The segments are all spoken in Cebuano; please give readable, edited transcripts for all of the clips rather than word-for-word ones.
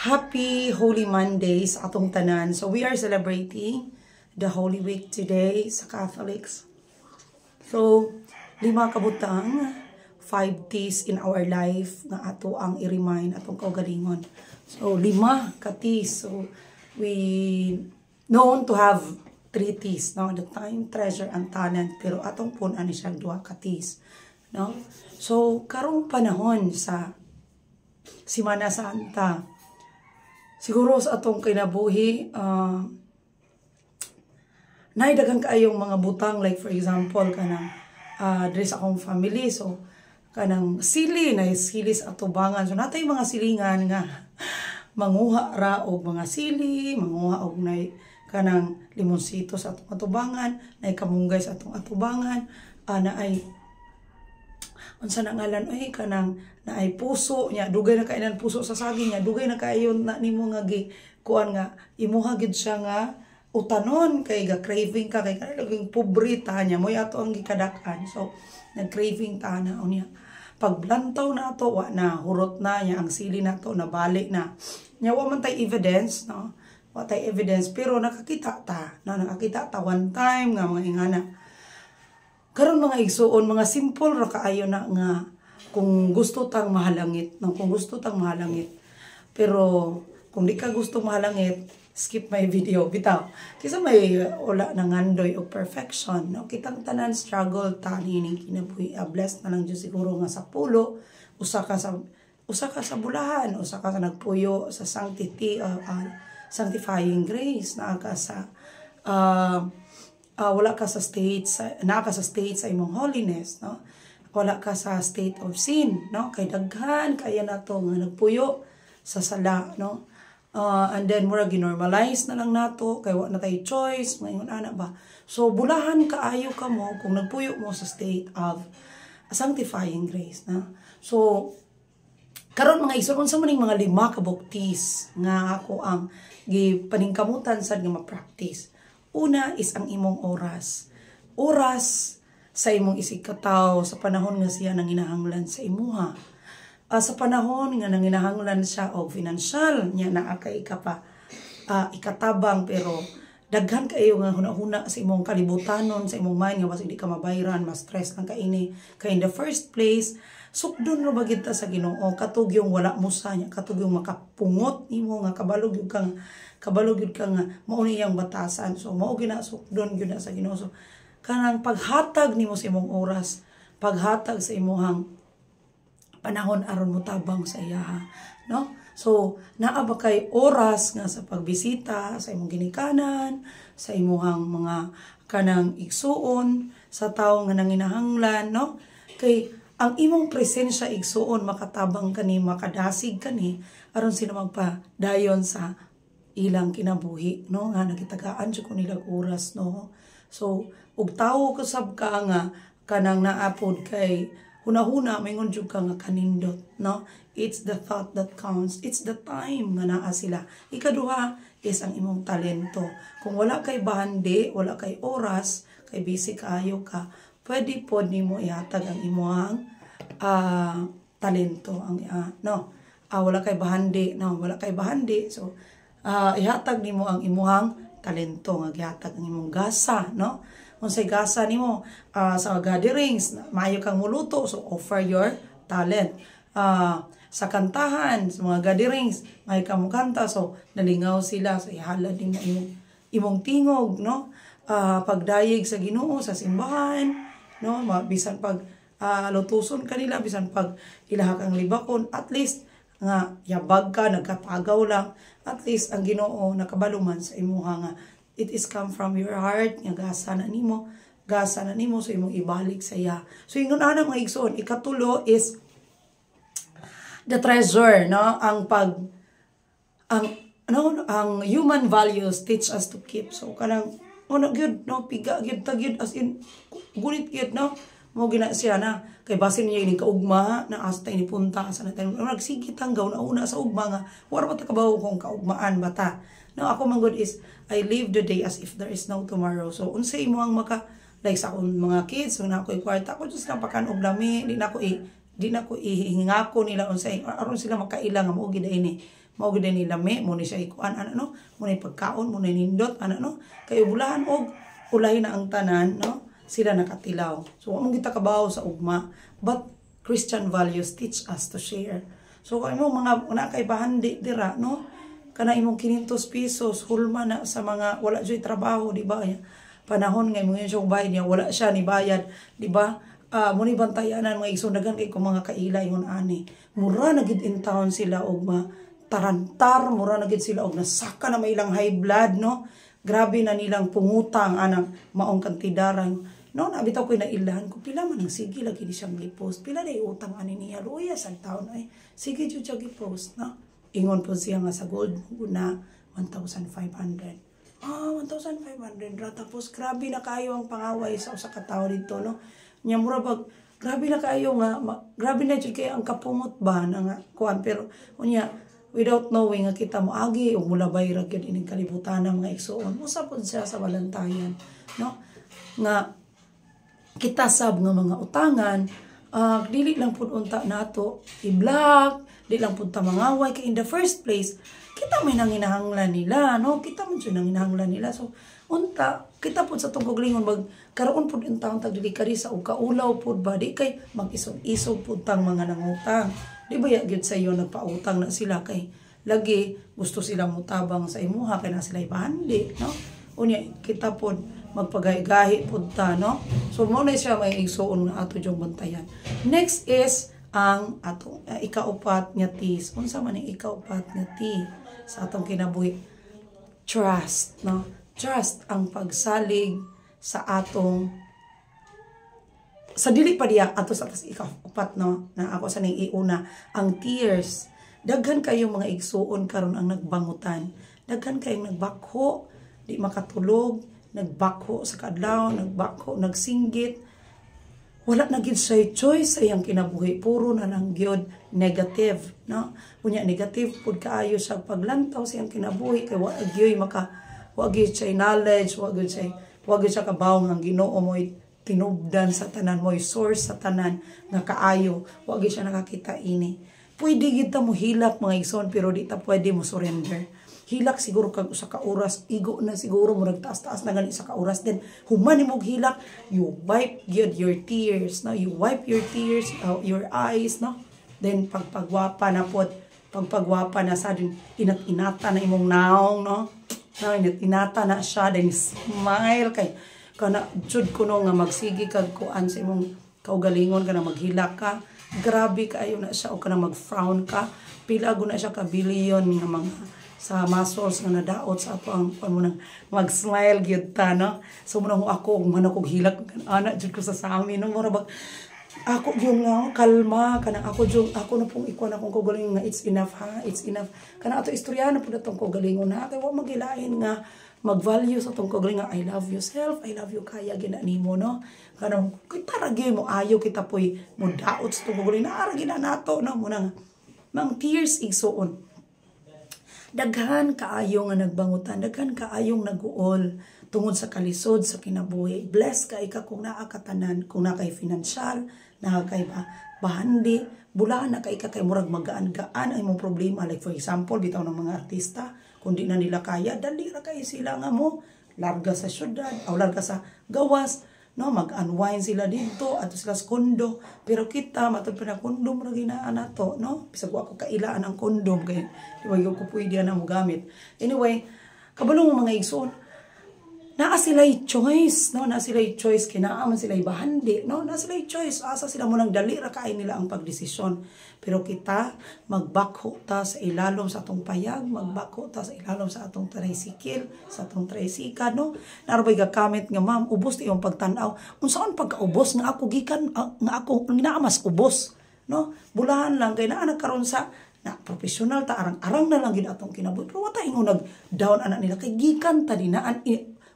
Happy Holy Monday sa atong tanan. So we are celebrating the Holy Week today sa Catholics. So, lima kabutang, five T's in our life nga ato ang i-remind atong kaugalingon. So, lima ka T's. So, we known to have three T's, no? The time, treasure, and talent. Pero atong pun-an ni siya duha ka T's, no? So, karong panahon sa Simana Santa, siguro sa atong kinabuhi, naay daghan kaayong mga butang, like for example, kanang diri sa akong family, so kanang sili na sili sa atubangan. So natay mga silingan nga manguha ra og mga sili, manguha og nay kanang limonsito sa atong atubangan, nay kamunggay sa atong atubangan, naay unsa na ngalan ay kanang naay puso nya, dugay na kainan puso sa saging nya, dugay na kaayo na nimo nga gi kuan nga imuha gid siya nga utanon kay ga craving ka, kay kanang laging pobre ta nya moy ato ang gikadak-an. So nag craving ta na unya, paglantaw na ato, wa na, hurot na nya ang sili nato, nabali na nya. Wa man tay evidence, no? Wa tay evidence, pero nakakita ta, no? Nakakita ta one time nga mga ingana. Karon, mga igsuon, mga simple ra kaayo na nga kung gusto tang mahalangit, no? Kung gusto tang mahalangit. Pero kung di ka gusto mahalangit, skip my video bitaw. Kisa may wala na ngandoy og perfection, no? Kitang tanan struggle ta nining kinabuhi. Blessed na lang jud siguro nga sa pulo, usa ka sa bulahan, usa ka sa nagpuyo sa sanctity, sanctifying grace, naa ka sa wala ka sa state sa naa ka sa state sa imong holiness, no? Wala ka sa state of sin, no? Kay daghan kaya nato nga nagpuyo sa sala, no? And then mura ginormalize na lang nato kay wa na tay choice, maingon ana ba. So bulahan kaayo kamo kung nagpuyo mo sa state of sanctifying grace, na. So karon, mga igsoon, unsa man ning mga lima ka buok T's nga ako ang gipaningkamutan sad nga ma-practice? Una is ang imong oras. Oras sa imong isigkatawo sa panahon nga siya nanginahanglan sa imuha. Sa panahon nga nanginahanglan siya og financial niya, naa kay ikapa ikatabang, pero daghan kaayo nga hunahuna sa imong kalibutanon, sa imong mind, nga basig di ka mabayran, mas stress lang ka ini. Kay in the first place, sukdon ra ba gid ta sa Ginoo katug yung wala mo sa niya, katug yung makapungot nimo nga kabalo gyud ka nga mao ni iyang batasan. So mao gina, sukdon gyud na sa Ginoo. So kanang paghatag nimo sa imong oras, paghatag sa imong panahon aron motabang sa iyaha, no? So naa ba kay oras nga sa pagbisita sa imong ginikanan, sa imong mga kanang igsuon, sa tawo nga nanginahanglan, no? Kay ang imong presensya, igsuon, makatabang kani, makadasig kani aron sila magpadayon sa ilang kinabuhi, no? Nga nagitagaan jud ko nila oras, no? So ug tawo kusab ka nga kanang naapod kay hunahuna, maingon jud ka nga kanindot, no? It's the thought that counts. It's the time nga naa sila. Ikaduha is ang imong talento. Kung wala kay bahandi, wala kay oras, kay busy kaayo ka, pwede pod nimo ihatag ang imong talento ang no? Wala kay bahandi, no? Wala kay bahandi, so ihatag nimo ang imuhang talento nga gihatag ang imong gasa, no? Unsay gasa nimo sa gatherings, maayo kang muluto, so offer your talent. Sa kantahan, sa mga gatherings, maayo kang mukanta, so nalingaw sila, so ihalad nimo imong tingog, no? Pagdayeg sa Ginoo sa simbahan, no? Bisan pag lutuson kanila, bisan pag ilaha kang libakon, at least nga yabag ka, nagkapagaw lang, at least ang Ginoo nakabaluman sa imuha nga it is come from your heart nga gasa na nimo, so imong ibalik sa iya. So ingon ana, mga igsoon. Ikatulo is the treasure, no? Ang pag ang ano, ang human values teach us to keep. So kanang ano gyud, no? Piga gyud ta gyud, as in gunit gyud, no? Mo gina siya na kay basin niya ining kaugma na asta ini punta sa na tayo nagsige tanggaw na una sa ugma nga wala ba ta kabaw kung kaugmaan ba ta, no? Ako man gud is I live the day as if there is no tomorrow. So unsay imo ang maka, like sa akong mga kids, kung na ako kwarta ako just lang pakan og lami, di na ako i Di na ko ihingako nila unsay aron sila makaila nga mao gid ini, mao gid ni lami mo ni siya ikuan ana, no? Mo ni pagkaon mo ni nindot ana, no? Kay bulahan og ulahi na ang tanan, no? Sila nakatilaw. So wa mo kita kabaw sa ugma, but Christian values teach us to share. So kung imong mga una kay bahandi dira, no, kana imong 500 pesos, hulma na sa mga wala joy trabaho, di ba? Panahon nga imong siya bayad niya, wala siya ni bayad, di ba? Mo ni bantayanan, mga igsoon. Daghan kay ko mga kaila ingon ani, mura na gid in town sila og ma tarantar, mura na gid sila og nasaka na may ilang high blood, no? Grabe na nilang pungutang anang maong kantidaran, no? Nabitaw ko na ilahan ko pila man ang sige lagi ni siyang gi-post, pila na utang ani niya, luya sa taon ay sige jud siya gi-post, no? Ingon po siya nga sa gold na 1,500. Ah, 1,500 ra. Tapos grabe na kayo ang pangaway sa usa ka tawo dito, no? Nya mura bag grabe na kayo nga grabe na jud kay ang kapungot ba na nga kuan, pero unya without knowing nga kita mo agi ug mulabay ra gyud ining kalibutan ng mga igsuon. Usa pud siya sa balantayan, no, nga kita sab nga mga utangan, dili lang pud unta nato i-block, di lang pud ta mangaway kay in the first place kita may nanginahanglan nila, no? Kita man jud nanginahanglan nila. So unta kita pud sa atong kaugalingon mag karoon pud unta ang tagdili kari sa og kaulaw pud ba, di kay mag-isog-isog pud tang mga nangutang. Di ba ya gyud sa iyo nagpautang na sila kay lagi gusto sila mutabang sa imuha kay na sila ibahandi, no? Unya kita pod magpagahi-gahi pud ta, no? So mo na siya, may igsuon, nga ato jung bantayan. Next is ang atong ikaupat nga T's. Unsa man ang ikaupat nga T sa atong kinabuhi? Trust, no? Trust, ang pagsalig sa atong sa dili pa diya ato sa atas ikaupat, no, na ako sa ning iuna ang tears. Daghan kayo mga igsuon karon ang nagbangutan, daghan kayong nagbakho, di makatulog, nagbakho sa kadlaw, nagbakho, nagsinggit, wala na gid siya choice sa iyang kinabuhi, puro na lang gyud negative, no? Unya negative pud kaayo sa paglantaw sa iyang kinabuhi kay wa gyud maka wa gyud siya knowledge, wa gyud siya kabaw nga ang Ginoo mo'y tinubdan sa tanan, mo'y source sa tanan nga kaayo. Wa gyud siya nakakita ini. Pwede gid ta mo hilak, mga igsoon, pero di ta pwede mo surrender. Hilak siguro kag usa ka oras, igo na siguro, murag taas-taas na gani sa ka oras, then human nimo hilak, you wipe gyud your tears, no? You wipe your tears, your eyes, no? Then pagpagwapa na pod, pagpagwapa na sa din, inat-inata na imong naong, no? No, inat-inata na siya, then smile kay kana jud kuno nga magsigi kag kuan sa imong kaugalingon kana maghilak ka, grabe kaayo na siya, o kana mag-frown ka, pila na siya ka billion nga mga sa muscles nga nadaot sa ato ang kuan mo nang mag-smile gyud ta, no? So mo nang ako man ako hilak ana jud ko sa sami, no? Mura bag ako gyud nga kalma kanang ako jud, ako na pong ikuan akong kaugalingon nga it's enough ha, it's enough. Kana ato istoryahan na pud atong kaugalingon ha, kay wa magilain nga mag-value sa atong kaugalingon nga I love yourself, I love you, kaya gina nimo, no? Kanang kita ra gyud mo ayo, kita poy mo daot sa atong kaugalingon, naa ra gina nato, no? Mo nang mang tears, igsuon, daghan kaayo nga nagbangutan, daghan kaayong naguol tungod sa kalisod sa kinabuhi. Bless kay ka kung naa ka tanan, kung naa kay financial, naa kay ba, bahandi, bulaan na kay ka kay murag magaan-gaan ang imong problema. Like for example, bitaw ng mga artista, kung di na nila kaya, dali ra kay sila nga mo larga sa syudad o larga sa gawas, no? Mag-unwind sila dito ato sila sa kondo. Pero kita matud pa na kondom ra ginaan nato, no? Bisag wa ko kailaan ang kondom kay di ba ko pwede na mo gamit. Anyway, kabalo mo, mga igsoon, naa sila'y choice, no? Naa sila'y choice kay naa man sila'y bahandi, no? Naa sila'y choice, asa sila mo nang dali ra kay nila ang pagdesisyon. Pero kita magbakho ta sa ilalom sa atong payag, magbakho ta sa ilalom sa atong tricycle, sa atong tricycle, no? Narabay gakamit nga, "Ma'am, ubos ti imong pagtan-aw." Unsaon pagkaubos nga ako gikan nga ako naa mas ubos, no? Bulahan lang kay naa nagkaron sa na professional ta, arang-arang na lang gid atong kinabuhi, pero wa ta ingon nag down ana nila kay gikan ta dinaan.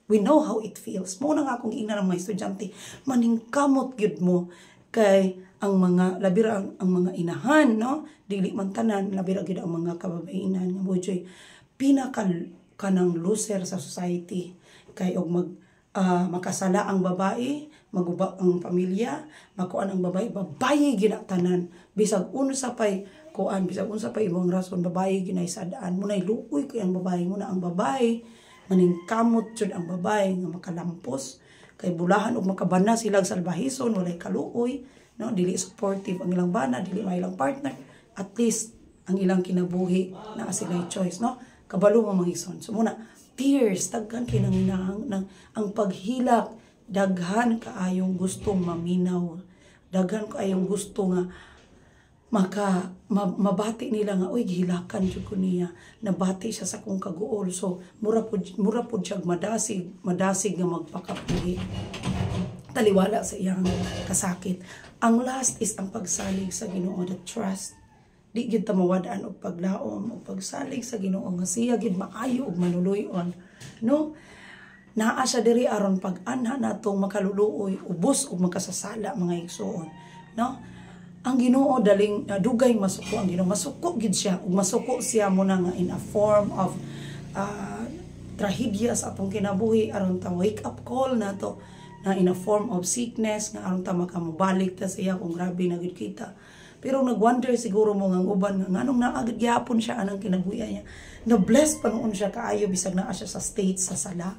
We know how it feels. Mo na nga akong giingnan ng mga estudyante, maningkamot gyud mo kay ang mga labi ra ang mga inahan, no? Dili man tanan, labi ra gyud ang mga kababainan nga mo pinaka kanang loser sa society kay og mag Makasala ang babae, maguba ang pamilya, makuan ang babae, babaye gyud na tanan. Bisag unsa pay kuan, bisag unsa pay imong rason, babaye gyud nay sad-an. Muna'y luoy ko ang babae, muna ang babae maningkamot jud ang babae nga makalampos kay bulahan og makabana sila salbahison, walay kaluoy, no? Dili supportive ang ilang bana, dili may ilang partner. At least ang ilang kinabuhi naa sila choice, no? Kabalo mo, mga igsoon. So muna tears, daghan kay nang, nang ang paghilak, daghan kaayong gusto maminaw, daghan kaayong gusto nga mabati nila nga, "Uy, gihilakan jud ko niya, nabati siya sa akong kaguol." So mura pud siya madasig madasig nga magpakapuhi taliwala sa iyang kasakit. Ang last is ang pagsalig sa Ginoo, the trust. Di gid ta mawad-an og paglaom og pagsalig sa Ginoo nga siya gid maayo ug maluluy-on, no? Naa siya diri aron pag-anha natong makaluluoy ubos og makasasala, mga igsoon, no? Ang Ginoo daling dugay masuko. Ang Ginoo masuko gid siya, ug masuko siya mo na nga in a form of trahedya sa atong kinabuhi aron ta wake up call nato, na in a form of sickness nga aron ta makamubalik ta sa iya kung grabe na gid kita. Pero nagwonder siguro mo nga uban nga nganong naa gid gyapon siya anang kinabuhi niya. Na bless pa nuon siya kaayo bisag naa siya sa state sa sala.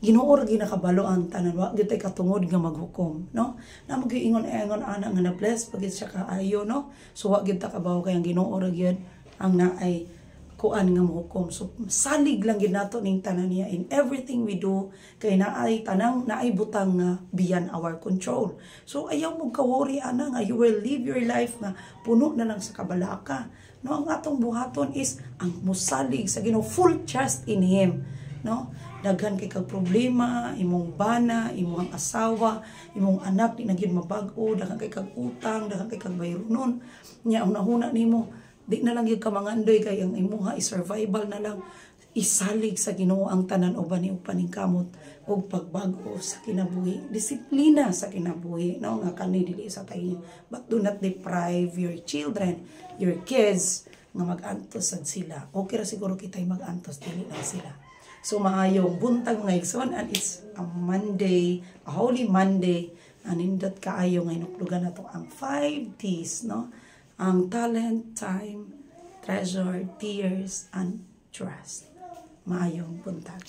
Ginoo ra ginakabalo ang tanan, wa gyud tay katungod nga maghukom, no? Na mag-ingon ingon ana nga na bless pag siya kaayo, no? So wa gyud ta kabaw kay ang Ginoo ra gyud ang naay kuan nga mohukom. So salig lang gyud nato ning tanan niya in everything we do kay naay tanang naay butang nga beyond our control. So ayaw mo ka-worry ana nga you will live your life nga puno na lang sa kabalaka. No, ang atong buhaton is ang musalig sa Ginoo, full trust in Him, no? Daghan kay kag problema, imong bana, imong asawa, imong anak di na gyud mabag-o, daghan kay kag utang, daghan kay kag bayronon. Nya hunahuna nimo di na lang gyud ka mangandoy kay ang imuha is survival na lang. Isalig sa Ginoo ang tanan uban ni paningkamot og pagbag-o sa kinabuhi, disiplina sa kinabuhi, no? Nga kani dili sa tayo, but do not deprive your children, your kids, nga mag-antos sad sila. Okay ra siguro kita'y mag-antos, dili lang sila. So maayong buntag, mga igsoon, and it's a Monday, a Holy Monday. Anindot kaayo nga hinuklugan nato ang 5 T's, no? Ang talent, time, treasure, tears, and trust. Maayong buntag.